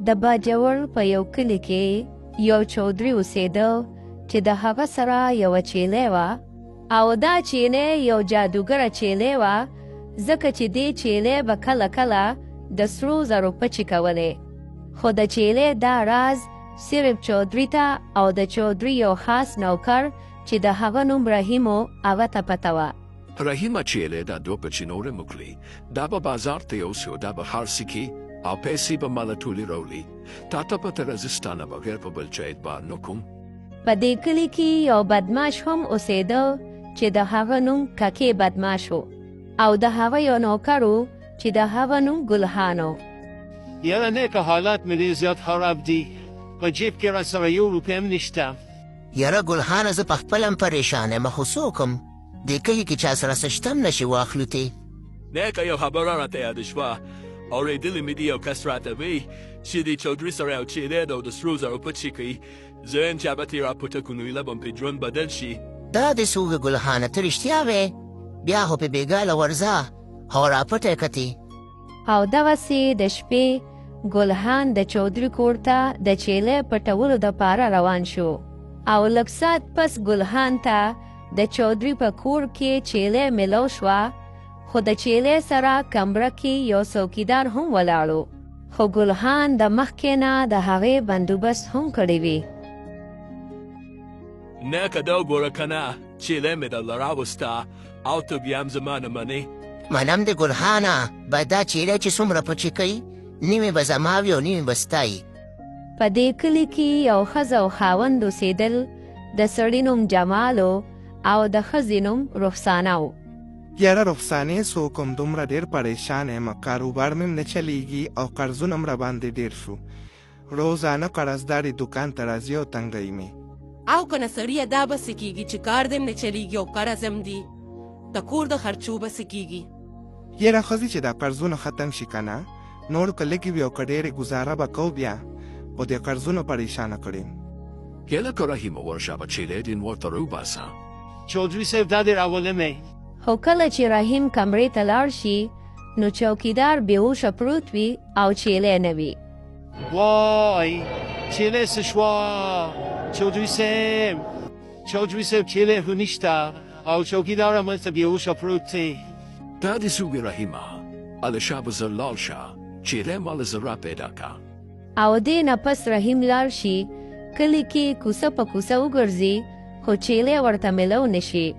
د باجوړ په یو کلي کې یو چودري اوسېده چې د هغه سره یوه چیلۍ وه او دا چیلۍ یو جادوګره چیلۍ وه، ځکه چې دې چیلۍ به کله کله د سرو زرو پچې کولې، خو د چیلۍ دا راز صرف چودري ته او د چودري یو خاص نوکر چې د هغه نوم رحیم و هغه ته پته وه. رحیمه چیلې دا دوه پچې نورې مو کړي، دا به بازار ته یوسي او دا به خرڅې کړي او پیسې به ماله ټولې راوړي. تا ته پته ده زه ستا نه بغیر په بل چا اعتبار نه کوم. په دې کلي کې یو بدمعاش هم اوسېده چې د هغه نوم ککې بدمعاش و او د هغه یو نوکر و چې د هغه نوم ګلهان و. یاره نیکه حالات مې ډېر زیات خراب دي، په جیب کې راسره یو روپۍ هم نشته. یاره ګلهانه زه پخپله هم پریشان یم، خو څه وکړم، دې کلي کې چا سره څه شته هم نه چې واخلو ترې. نیکه یو خبره راته یاده شوه، اورېدلي مې دي یو کس راته وایي چې د چودري سره یو چیلې ده او د سرو زرو پچې کوي، زه وایم چې هغه ترې راپټه کړو نو ایله به مې پرې ژوند بدل شي. دا دې څه ووې ګلهانه، ته رښتیا وایې؟ بیا خو پرې بېګا له ورځه او راپټه یې که ترې. او دغسې د شپې ګلهان د چودري کور ته د چیلې پټولو دپاره روان شو او لږ ساعت پس ګلهان ته د چودري په کور کې چیلې ملو شوه، خو د چیلې سره کمره کې یو څوکیدار هم ولاړ و، خو ګلهان د مخکې نه د هغې بندوبست هم کړی وي. نیکه دا وګوره کنه، چیلې مې درله راوسته او ته بیا هم زما نه منې. منم دې ګلهانه، باید دا چیلې چې څومره پچې کوي، نیمې به زما وي او نیمې به ستا وي. په دې کلي کې یو ښځه او خاوند اوسېدل، د سړي نوم جمال و او د ښځې نوم رخسانه و. یاره رخسانې څه وکړم دومره ډېر پریشان یم، کاروبار مې هم نه چلېږي او قرضونه هم راباندې ډېر شو، روزانه قرضدارې دوکان ته راځي او تنګوي مې. او کنه سړیه دا به څه کیږي چې کار دې هم نه چلیږي او قرض هم دي، د کور د خرچو به څه کیږي؟ یاره ښځې چې دا قرضونه ختم شي کنه نور که لږې وي او که ډېرې ګوزاره به کوو بیا خو دې قرضونو پریشانه کړي یم. هله که رحیمه ورشه بچیلی دې نور ته راوباسه. چودري صاحب دا دې راولم. خو کله چې رحیم کمرې ته لاړ شي نو چوکیدار بې هوښه پروت وي او چیلی نه وي. وای چیلی څه شوه چودري صاحب؟ چودري صاحب چیلی خو نشته او چوکیدار هم هلته بې هوښه پروت دی. دا دې څه ووي رحیمه؟ هله شابه زر لاړ شه چیلی ماله زر را پیدا که. او دې نه پس رحیم لاړ شي کلي کې کوڅه په کوڅه وګرځي خو چیلی ورته ملو نه شي.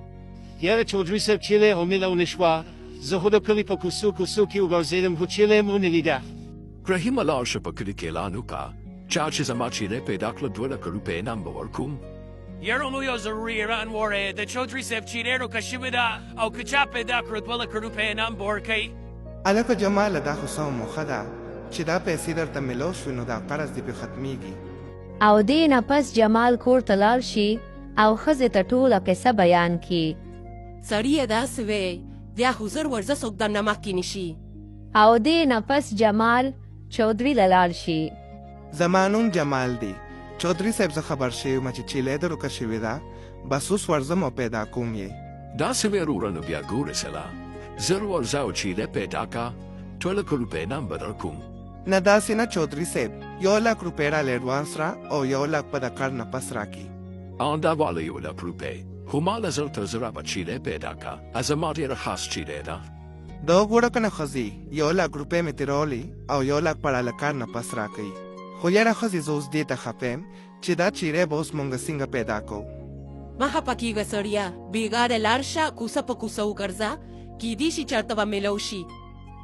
یاره چودري صاحب چیلی خو ملو نه شوه، زه خو د کلي په کوڅو کوڅو کې وګرځېدم خو چیلی مې ونه لیده. رحیمه لاړ شه په کلي کې اعلان وکړه چا چې زما چیلی پیدا کړه 2 لکه روپۍ انعام به ورکوم. یاره مو یو ضروري اعلان وره، د چودري صاحب چیلی ورکه شوې ده او که چا پیدا کړه 2 لکه روپۍ انعام به ورکوي. هلکه جماله دا خو سمه موخه ده چې دا پیسې درته ملو شوې نو دا قرض دې پرې ختمیږي. او دې نه پس جمال کور ته لاړ شي او ښځې ته ټوله قصه بیان کړي. سړیه دا څه وایې، بیا خو زر ورځه څوک درنه مخکې نشي. او دې نه پس جمال چودري له لاړ شي. زما نوم جمال دی چودري صاحب زه خبر شوی یم چې چیلی در ورکه شوې ده بس اوس ورځم او پیدا کوم یې. داسې وې وروره نو بیا ګورې سلا زر ورځه او چیلی پیدا که 2 لکه روپۍ انعام به درکوم. نه داسې نه چودري صاحب 1 لک روپۍ راله اډوانس را او 1 لک به د کار نه پس راکې. ان دا واله 1 لک روپۍ خو ماله زر تر زره به چیلی پیدا که زما ډېره خاص چیلی ده. دا وګوره کنه ښځې 1 لک روپۍ مې ترې راولې او 1 لک به راله کار نه پس راکوي. خو یاره ښځې زه اوس دې ته خفه یم چې دا چیری به اوس مونږ څنګه پیدا کوو؟ مه خفه کیږه سړیه، بیګا دی لاړ شه کوڅه په کوڅه وګرځه، کیدی شي چرته به میلو شي.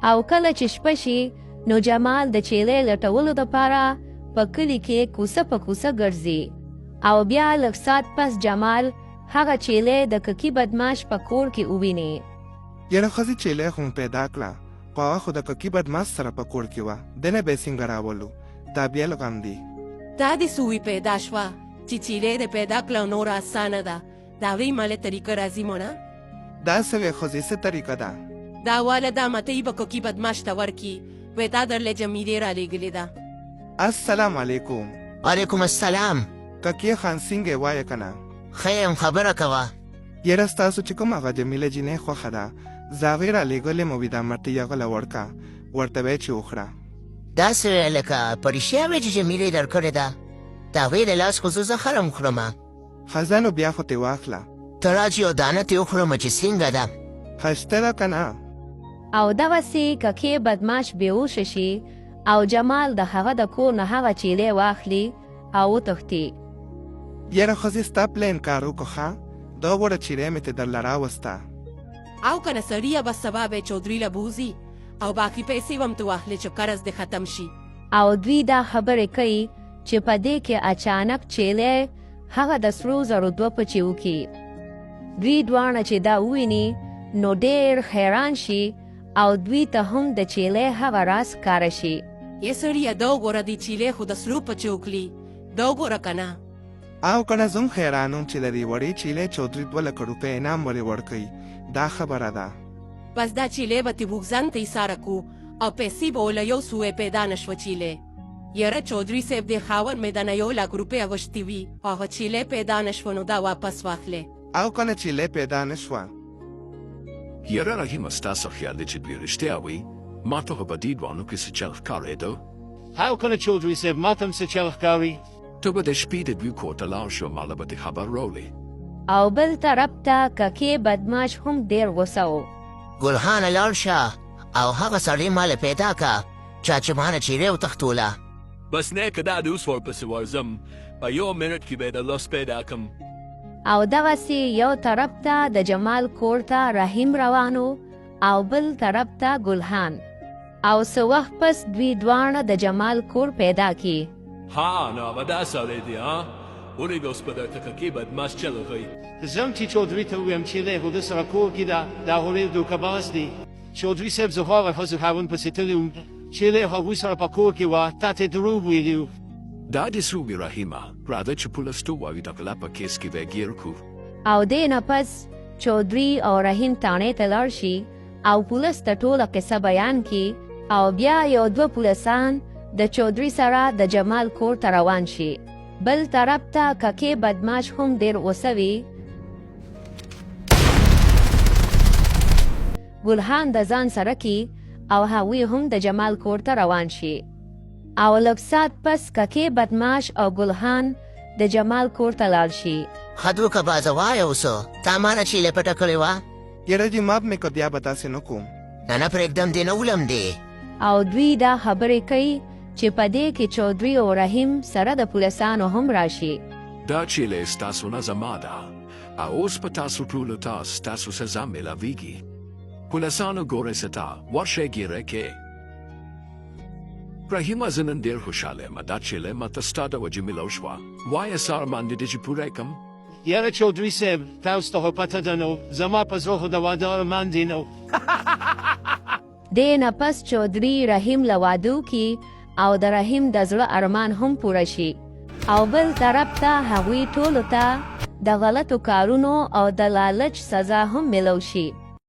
او کله چې شپه شي نو جمال د چیلې لټولو دپاره په کلي کې کوڅه په کوڅه ګرځي او بیا لږ ساعت پس جمال هغه چیلې د ککي بدماش په کور کې وویني. یاره ښځې چیلې خو مې پیدا کړه خو هغه خو د ککي بدماش سره په کور کې وه، دنه به یې څنګه راولو، دا بیل غم دی. دا دې څه وي پیدا شوه چې چیلې دې پیدا کړه او نوره اسانه ده، دا وی ماله طریقه راځي مړه. دا څه وې ښځې څه طریقه ده؟ دا واله دا متۍ به ککي بدماش ته ورکړي، وې تا درله جمیلې رالیږلې ده. السلام علیکم. وعلیکم السلام. ککیه خان څنګه یې وایه کنه. ښه یم خبره کوه. یاره ستاسو چې کوم هغه جمیله جینۍ خوښه ده زه هغې رالیږلې مو وي دا مټۍ هغه له ورکه ورته وایه چې وخوره. داسې وایه لکه په رښتیا وې چې جمیلې درکړې ده. د هغې د لاس خو زه زهر هم خورم. ښځه نو بیا خو ترې واخله. ته راځه یو دانه ترې وخورم چې څنګه ده. ښایسته ده که نه؟ او دغسې ککې بدمعاش بې هوشه شي او جمال د هغه د کور نه هغه چیلی واخلي او وتښتي. یاره ښځې ستا پلان کار وکړو ښه دا وګوره چیلی مې ترې درله راوسته. او کنه سړیه بس سبا به یې چودري له بوځي او باقي پیسې به هم ترې واخلې چې قرض دې ختم شي. او دوی دا خبرې کوي چې په دې کې اچانک چیلی هغه د سرو زرو دوه پچې وکړي. دوی دواړه چې دا وویني نو ډېر حیران شي او دوی ته هم د چیلی هغه راز ښکاره شي. ای سړیه دا وګوره دې چیلی خو د سرو پچې وکړي دا وګوره کنه. او کنه زه هم حیران وم چې د دې وړې چیلی چودري 2 لکه روپۍ انعام ولې ورکوي دا خبره ده. بس دا چیلی به ترې موږ ځان ته ایساره کړو او پیسې به وله یو څو وې پیدا نه شوه چیلی. یره چودري صیب دې خاوند مې دنه یو لک روپۍ غوښتي وي خو هغه چیلی پیدا نه شوه نو دا واپس واخلې. او کنه چیلی پیدا نه شوه. یره رحیمه ستا څه خیال دی چې دوی رښتیا وي؟ ماته خو په دې دوانو کې څه چل ښکارېده. هاو کنه چودري صیب ماته هم څه چل ښکاري. ته به د شپې د دوی کور ته لاړ شو ماله به دې خبر راولې. او بل طرف ته ککې بدمعاش هم ډېر غوسه و. ګل خانه لاړ شه او هغه سړی ماله پیدا که چا چې مانه چیرې وتښتوله. بس نیکه دا دی اوس ورپسې ورځم په یو منټ کې به یې د لس پیدا کم. او دغسې یو طرف ته د جمال کور ته رحیم روان و او بل طرف ته ګل خان. او څه وخت پس دوی دواړه د جمال کور پیدا کی. ها نو هغه دا سړی دی ها ولېږه اوس به درته ککې بدمعاش چل وښيي. ځم چې چودري ته ووایم چې له هغه سره کور کې ده دا خو ډېر دوکه باز دی. چودري صاحب زه خو هغه ښځو خاوند پسې تللی وم چې له هغوی سره په کور کې وه تا ته دروغ ویلي وو. دا دې څه وي رحیمه راځه چې پولیس ته ووایو د غلا په کیس کې به یې ګیر کړو. او دې نه پس چودري او رحیم تاڼې ته لاړ شي او پولس ته ټوله قصه بیان کړي او بیا یو دوه پولسان د چودري سره د جمال کور ته روان شي. بل طرف ته ککې بدمعاش هم ډېر غوسه وي. ګلخان د ځان سره کړي او هغوی هم د جمال کور ته روان شي. او لږ ساعت پس ککې بدمعاش او ګلخان د جمال کور ته لاړ شي. ښه دوکه بازه وایه اوس تا مانه چیلې پټه کړې وه؟ یره جی معاف مې که بیا به داسې نه کوم. نه نه پرېږدم دې نه ولم دې. او دوی دا خبرې کوي چې په دې کې چودري او رحیم سره د پولسانو هم راشي. دا چیلې ستاسو نه زما ده او اوس به تاسو ټولو ته ستاسو سزا میلاویږي. پولسانو ګورئ ستا ورشئ ګیره کې. رحیمه زه نن ډېر خوشحاله یم دا چیلې ماته ستا د وجې میلاو شوه. وایه څه ارمان دې دی چې پوره یې کړم؟ یاره چودري صاحب تاسو ته خو پته ده نو زما په زړه خو د واده ارمان دی نو. دې نه پس چودري رحیم له واده وکړي او د رحیم د زړه ارمان هم پوره شي او بل طرف ته هغوی ټولو ته د غلطو کارونو او د لالچ سزا هم ملو شي.